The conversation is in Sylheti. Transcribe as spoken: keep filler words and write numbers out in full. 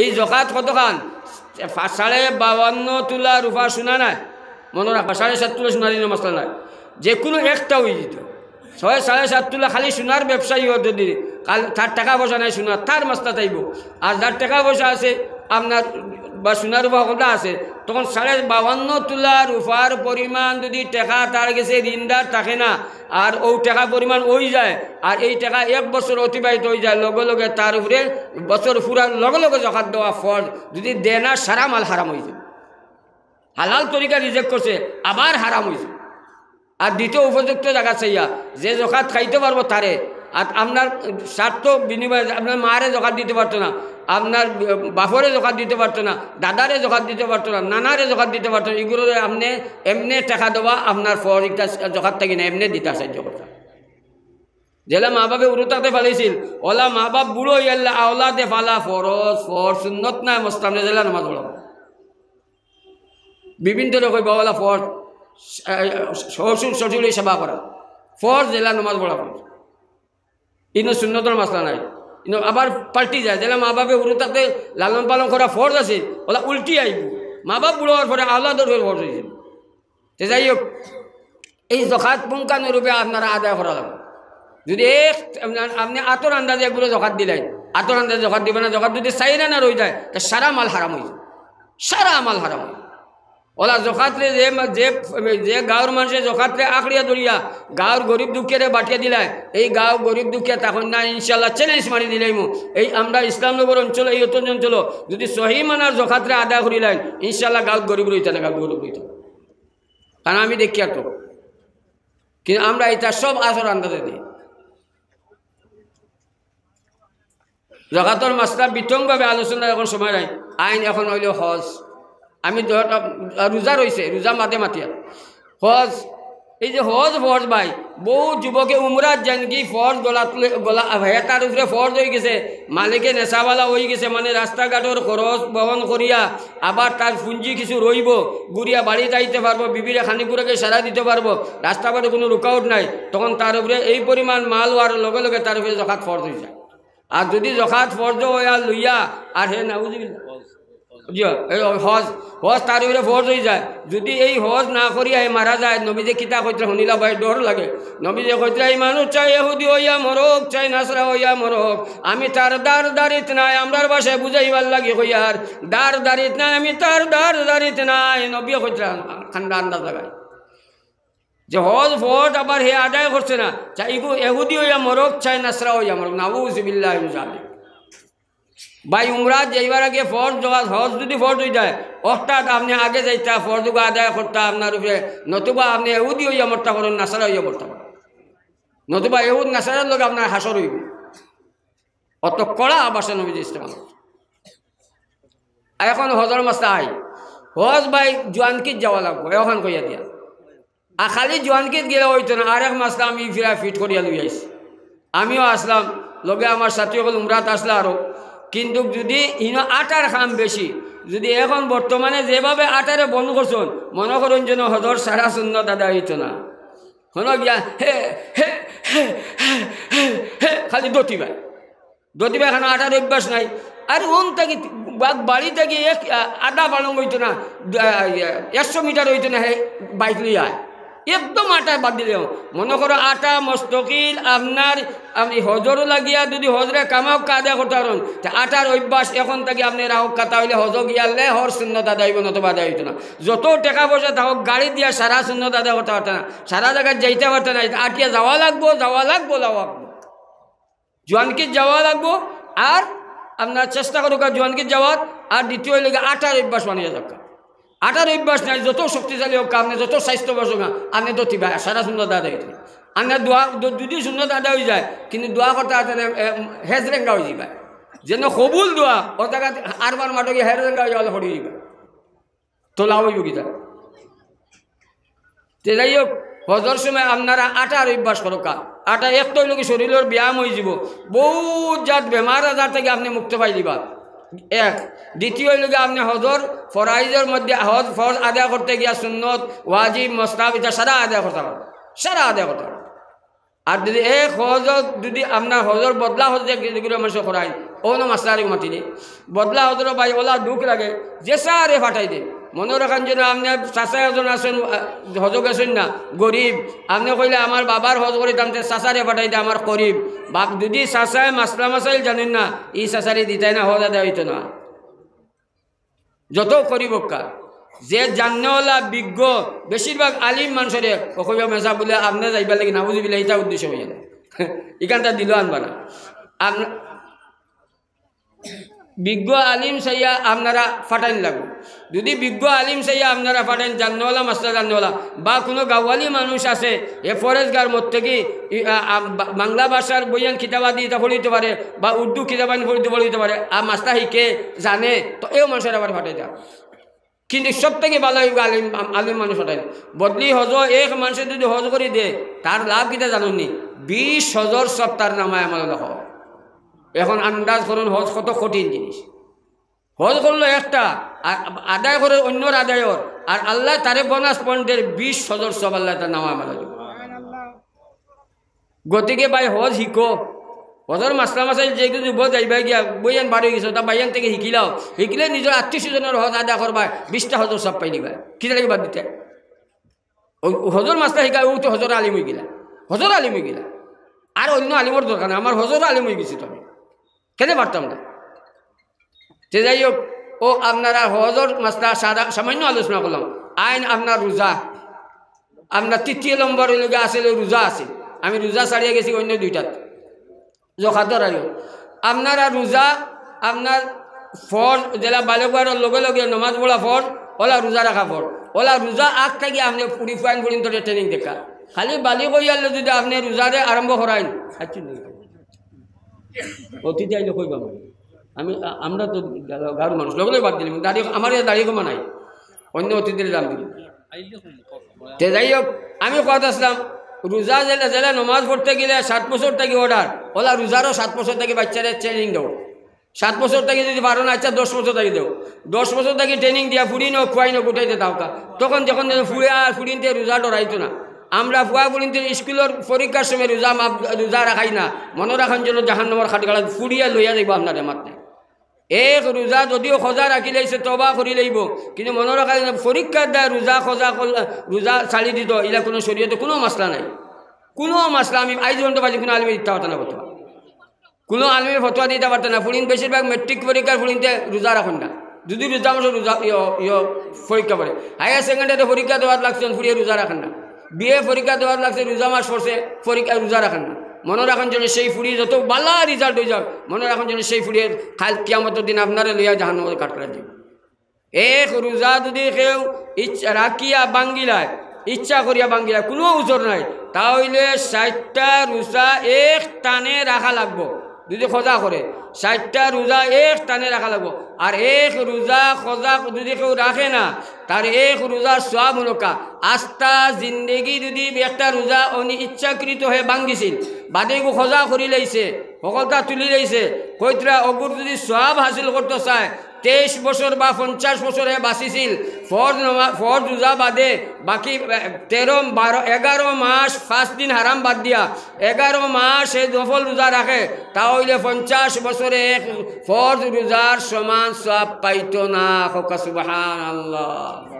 এই জকাত কতখান? সাড়ে বাউান্ন তুলা রুফা সোনা নায়, মনো রাখবা, সাড়ে সাত তুলা সোনার ইনো মাসলা নায়, যেকুনু একটা অইযিতো। ছয় সাড়ে সাত তুলা খালি সোনার ব্যবসায়ী অর যদি, কাল তার টেকা-পয়সা নাই সোনার, তার মাসলাত আইবো। আর যার টেকা-পয়সা আছে আপনার, বা সোনা রুফা হকলতা আছে, তখন সাড়ে বাউান্ন তুলা রুফার পরিমাণ যদি টেকা তার গেছে ঋণদার থাকে না, আর অউ টেকা পরিমাণ অইযায়, আর এই টেকা এক বছর অতিবাহিত অইযায়, লগে লগে তার উপরে বছর ফুরার লগে লগে জকাত দেওয়া ফরজ। যদি দেয় না, সারা মাল হারাম অইযায়। হালাল তরিকা রিজিক করছে, আবার হারাম অইযায়। আর দিতে উপযুক্ত জাগাত চাইয়া, যে জকাত খাইতো পারবো তারে। আর আপনার স্বার্থ বিনিময়ে আপনার মারে জকাত দিতে পারতো না, আপনার বাফরে জকাত দিতে পারতো না, দাদারে জকাত দিতে পারতো না, নানারে জকাত দিতে পারতো না, ইগুরে আপনে এমনে টেকা দেওয়া আপনার ফরজ, ইটা জকাত থাকি না, এমনে দিতা সাহায্য করতা। যেলা মা-বাফে উরু থাকতে ফালাইছিল, অলা মা-বাফ বুড়া অইয়ারলে আওলাদে ফালা ফরজ, ফরজ সুন্নত নায়, মুস্তাহাব নায়, যেলা নামাজ পড়া। বিভিন্ন ধরনে কইবা অলা ফরজ, এ, শ্বশুর শ্বশুরর সেবা করা ফরজ, যেলা নামাজ পড়া ফরজ। ইনো সুন্নতর মাসলা নায়, ইনো আবার পাল্টি যায়। যেলা মা-বাফে উরু থাকতে লালন পালন করা ফরজ আছে, অলা উল্টি আইবো। মা-বাফ বুড়া অওয়ার পরে আওলাদর উপরে ফরজ অইযায়। তে যাই হোক, এই জকাত পুঙ্খানুরূপে আপনারা আদায় করা লাগবো। যদি এক, আপনে আতর আন্দাজে এগুরে জকাত দিলাইন, আতর আন্দাজে জকাত দিবা না, জকাত যদি চাইর আনা রইযায়, তে সারা মাল হারাম অইযায়, সারা মাল হারাম অইযায়। অলা জকাতরে যে মা-, যে, যে গাঁওর মানষে জকাতরে আঁকড়িয়া ধরিয়া গাঁওর গরিব দুঃখীরে বাটিয়া দিলায়, এই গাঁও গরিব দুঃখী তখন না, ইনশাআল্লাহ challenge মারি দিলাইমু। এই আমরা ইসলামনগর অঞ্চল, এই অঞ্চল যদি সহি মানার জকাতরে আদায় করিলাইন, ইনশাআল্লাহ গাঁওত গরিব রইতা না, গাঁওত গরিব রইতা না। কারণ আমি দেখিয়ার তো, কিন্তু আমরা ইতা সব আতর আন্দাজে দেই। জকাতর মাসলা বিতংভাবে আলোচনা এখন সময় নাই। আইন এখন অইলো হজ। আমি ধর, রোজা রইছে, রোজা মাতে মাতিয়া। হজ, এই যে হজ ফরজ ভাই, বউত যুবকে উমরাত যাইন কি ফরজ গলাত লে-, গলা, হে তার উপরে ফরজ অইগেছে, মালিকে নেশাওয়ালা অইগেছে, মানে রাস্তাঘাটর খরচ বহন করিয়া আবার তার পুঞ্জি কিছু রইবো, ঘুরিয়া বাড়িত আইতে পারবো, বিবিরে খানিকুর আগে সারা দিতে পারবো, রাস্তাঘাটো কুনু রুকাওয়াট নাই, তখন তার উপরে এই পরিমাণ মাল অওয়ার লগে লগে তার উপরে জকাত ফরজ অইযায়। আর যদি জকাত ফরজ অইয়া লইয়া, আর হে নাউজুবিল্লাহ। জি, এই হজ, হজ তার উপরে ফরজ অইযায়। যদি এই হজ না করিয়া হে মারা যায়, নবীজিয়ে কিতা কইতরা হুনিলা ভাই, ডর লাগে। নবীজিয়ে কইতরা, "এই মানুষ চায় ইহুদি অইয়া মরউক, চায় নাসরা অইয়া মরউক, আমি তার দার দারিত নায়।" আমরার ভাষায় বুঝাইবার লাগি কইয়ার, দার দারিত নায়, আমি তার দার দারিত নায়। নবীয়ে কইতরা, ঠান্ডা আন্দাজ লাগায়। যে হজ ফরজ আবার হে আদায় করছে না, চায় ইগু ইহুদি অইয়া মরউক, চায় নাসরা অইয়া মরউক, নাউজুবিল্লাহি মিন জালিক। ভাই, উমরাত যাইবার আগে ফরজ জকাত, হজ যদি ফরজ অইযায়, অর্থাৎ আপনে আগে যাইতা, ফরজগু আদায় করতা আপনার উপরে, নতুবা আপনে ইহুদি অইয়া মরতা পারইন, নাসারা অইয়া মরতা পারইন, নতুবা ইহুদ নাসারার লগে আপনার হাশর অইবো। অত কড়া ভাষা নবীজিয়ে ইস্তেমাল করছে। আর এখন হজর মাসলা আই, হজ ভাই জুয়ানকিত যাওয়া লাগবো, অখন কইয়া দিয়া। আর খালি জুয়ানকিত গেলে অইতো না, আরেক মাসলা আমি ফিরা ফিট করিয়া লই আইছি। আমিও আছলাম, লগে আমার সাথী অকল উমরাত আছলা আরো। কিন্তু যদি ইনো আটার কাম বেশি, যদি এখন বর্তমানে যেভাবে আটারে বন্ধ করছইন, মনো করইন যেন হজর সারা সুন্নত আদায় অইতো না। হনো গিয়া হে, হে, হে, হে, হে, হে, খালি দতিবায়। দতিবায়, কারণ আটার অভ্যাস নাই। আর অন থাকি বা-, বাড়ি থাকি এক, আ, আধা ফালং অইতো না, আ, একশো মিটার অইতো না, হে বাইক লইয়া আয়। একদম আটা বাদ দিলে, মনো করো আটা মুস্তাকিল আপনার, আপনে হজর লাগিয়া যদি হজরে কামাও কাদা করতা পারইন, তে আটার অভ্যাস এখন থাকি আপনে রাখউক্কা, তা অইলে হজ গিয়ালে হর সুন্নত আদায় অইবো, নতুবা আদায় অইতো না। যত টেকা পয়সা থাকউক, গাড়ি দিয়া সারা সুন্নত আদায় করতা পারতা না, সারা জাগাত যাইতা পারতা না, আটিয়া যাওয়া লাগবো, যাওয়া লাগবো, যাওয়া লাগবো। জুয়ানকিত যাওয়া লাগবো। আর আপনার চেষ্টা করউক্কা জুয়ানকিত যাওয়ার। আর দ্বিতীয় অইলো গি আটার অভ্যাস বানাইয়া যাউক্কা। আটার অভ্যাস নাই, যত শক্তিশালী অউক্কা, আপনে যত স্বাস্থ্যবান অউক্কা, আপনে দতিবায়, সারা সুন্নত আদায় অইতো। আপনে দোয়া দ-, যদি সুন্নত আদায় অইযায়, কিন্তু দোয়া করতে করতে, এ, হেজরেঙ্গা অইযিবায়। যেন কবুল দোয়া, অউ জাগাত আরবার মাঠো গিয়া হেজরেঙ্গা অইয়া পড়ি যিবায়। তো লাভ অইবো কিতা? তে যাই হোক, হজর সময় আপনারা আটার অভ্যাস করউক্কা। আটা এক তো অইলো গি শরীলর ব্যায়াম অইযিবো, বউত জাত বেমার আজার থাকি আপনে মুক্ত পাইযিবা। এক। দ্বিতীয় অইলো গি আপনে হজর ফরাইজর মধ্যে হজ ফরজ আদায় করতে গিয়া সুন্নত, ওয়াজিব, মুস্তাহাব ইতা সারা আদায় করতা পারবা, সারা আদায় করতা পারবা। আর যদি এক হজ, যদি আপনার হজর বদলা হজ যে যেগুলো মানুষে করায়, অনো মাসলা আরেক মাতিলে। বদলা হজর ভাই, অলা দুখ লাগে, যে সারে ফাটাই দে। মনো রাখইন যেন আপনে চাচা একজন আছইন, আহ, হজো গেছইন না, গরিব, আপনে কইলা, "আমার বাবার হজ করিতাম, তে চাচারে ফাটাই দে, আমার করিব।" বাপ, যুদি চাচায় মাসলা মাসাইল জানইন না, ই চাচারে দিতায় না, হজ আদায় অইতো না। যত করিব কা, যে জাননেওয়ালা বিজ্ঞ, বেশিরভাগ আলিম মানষরে, ও কইবা মেসাব বুলে আপনে যাইবার লাগি, নাউজুবিল্লাহ, ইতা উদ্দেশ্য অইয়া না। ইখানটা দিল আনবা না। আপ-, বিজ্ঞ আলিম চাইয়া আপনারা ফাটাইন লাগবো। যুদি বিজ্ঞ আলিম চাইয়া আপনারা ফাটাইন, জাননেওয়ালা, মাসলা জাননেওয়ালা, বা কুনু গাওয়ালি মানুষ আছে, এ ফরেজগার মত থাকি, ই, আ, আ, বা-, বাংলা ভাষার বইয়ান কিতাবাদি ইতা পড়িতো পারে, বা উর্দু কিতাবাদি পড়িতো, পড়িতো পারে, আর মাসলা হিকে জানে, তো এও মানষর আবার ফাটাই দেওয়া। কিন্তু সব থাকি ভালা অইবো আলিম, আলিম মানুষ ফাটাইন। বদলি হজো এক মানষে যুদি হজ করি দে, তার লাভ কিতা জানইন নি? বিশ হজর সওয়াব তার নামায় আমলো লেখা অয়। এখন আন্দাজ করুন, হজ কত কঠিন জিনিস। হজ করলো একটা, আর আদায় করে অইন্যর আদায়র, আর আল্লায় তারে bonus point দের, বিশ হজর সওয়াব আল্লায় তার নামায় আমলো দিবা। গতিকে ভাই, হজ হিকো। হজর মাসলা মাসাইল যে কিছু বুঝ যাইবা গিয়া, বইয়ান বার অই গেছে, তা বইয়ান থাকি হিকিলাও। হিকিলে নিজর আত্মীয় স্বজনর হজ আদায় করবায়, বিশটা হজর সওয়াব পাইলিবায়। কিতা লাগি বাদ দিতায়? অউ হজর মাসলা হিকায়, অউ তো হজর আলিম অইগেলা। হজর আলিম অইগেলা। আর অইন্য আলিমর দরকার নাই, আমার হজর আলিম অই গেছি তো আমি। কেনে পারতাম না? তে যাই হোক, অউ আপনারা হজর মাসলা সাদা-, সামান্য আলোচনা করলাম। আইন আপনার রোজা, আপনার তৃতীয় নম্বর অইলো গিয়া আছে অইলো রোজা আছে। আমি রোজা ছাড়িয়া গেছি অইন্য দুইটাত। জকাতর আইও। আপনারা রোজা, আপনার ফরজ, যেলা বালেগ অওয়ার লগে লগে নমাজ পড়া ফরজ, অলা রোজা রাখা ফরজ। অলা রোজা আগ থাকি আপনে ফুড়ি ফুয়াইন ফুড়িন্তরে training দেইক্কা। খালি বালেগ অইয়ারলে যুদি আপনে রোজারে আরম্ভ করাইন, অতীত আইলে কইবা মানে। আমি, আ-, আমরা তো গা-, গাঁওর মানুষ, লগে লগে বাদ দিলাম। দাড়ি, আমার ইয়া দাড়ি কমা নাই। অইন্য অতীতরে দাম দিলাম। তে যাই হোক, আমি কওয়াত আছলাম, রোজা যেলা, যেলা নমাজ পড়তে গেলে সাত বছর থাকি order, অলা রোজারও সাত বছর থাকি বাইচ্চারে training দেও। সাত বছর থাকি যুদি পারো না, আইচ্ছা, দশ বছর থাকি দেও। দশ বছর থাকি training দিয়া ফুড়িনও খুয়াইনও গুটাইতে থাকউক্কা। তখন যখন ফুড়ি আর ফুড়িন্তে রোজা ডরাইতো না। আমরা ফুয়া ফুড়িন্তে স্কুলর পরীক্ষার সময় রোজা মাফ, রোজা রাখাই না। মনো রাখইন যেন জাহান্নামর কাঠগড়াত ফুড়িয়া লইয়া যাইবো আপনারে মাততে। এক রোজা যুদিও কাজা রাখিলাইছে, তওবা করিলাইবো, কিন্তু মনো রাখইন যেন পরীক্ষার দায় রোজা কাজা করলে, রোজা ছাড়ি দিতো, ইলা কুনু শরীয়তে কুনু মাসলা নাই, কুনু মাসলা। আমি আইজ পর্যন্ত পাইছি কুনু আলিমে দিতা পারতা না ফতোয়া। কুনু আলিমে ফতোয়া দিতা পারতা না। ফুড়িন বেশিরভাগ মেট্রিক পরীক্ষার ফুড়িন্তে রোজা রাখইন না। যুদি রোজা মাসো রোজা, ইয়ো, ইয়ো, পরীক্ষা পড়ে। হায়ার সেকেন্ডারি পরীক্ষা দেওয়াত লাগছইন, ফুড়িয়ে রোজা রাখইন না। বিএ পরীক্ষা দেওয়াত লাগছে, রোজা মাস পড়ছে, পরীক্ষা রোজা রাখইন না। মনো রাখইন যেন সেই ফুড়ি যত ভালা result অইযাউক, মনো রাখইন যেন সেই ফুড়িয়ে কাইল কিয়ামতর দিন আপনারে লইয়া জাহান্নামর কাঠগড়াত যাইবো। এক রোজা যুদি কেউ ইচ্ছা রাখিয়া ভাঙ্গিলায়, ইচ্ছা করিয়া ভাঙ্গিলায়, কুনু উজর নাই, তা অইলে ষাইটটা রোজা এক টানে রাখা লাগবো। যুদি কাজা করে, ষাইটটা রোজা এক টানে রাখা লাগবো। আর এক রোজা কাজা যুদি কেউ রাখে না, তার এক রোজার সওয়াব অইলো কা। আস্তা জিন্দেগি যুদি একটা রোজা অনি ইচ্ছাকৃত হে ভাঙ্গিছিল, বাদে ইগু কাজা করিলাইছে, হকলতা তুলিলাইছে, কইতরা অগুর যুদি সওয়াব হাসিল করতো চায়, তেইশ বছর বা পঞ্চাশ বছর হে বাঁচিছিল, ফরজ নমা-, ফরজ রোজা বাদে বাকি, এ, তেরো, বারো, এগারো মাস পাঁচ দিন হারাম বাদ দিয়া এগারো মাস হে নফল রোজা রাখে, তা অইলে পঞ্চাশ বছরে এক ফরজ রোজার সমান সওয়াব পাইতো না। কউক্কা সুবহানাল্লাহ।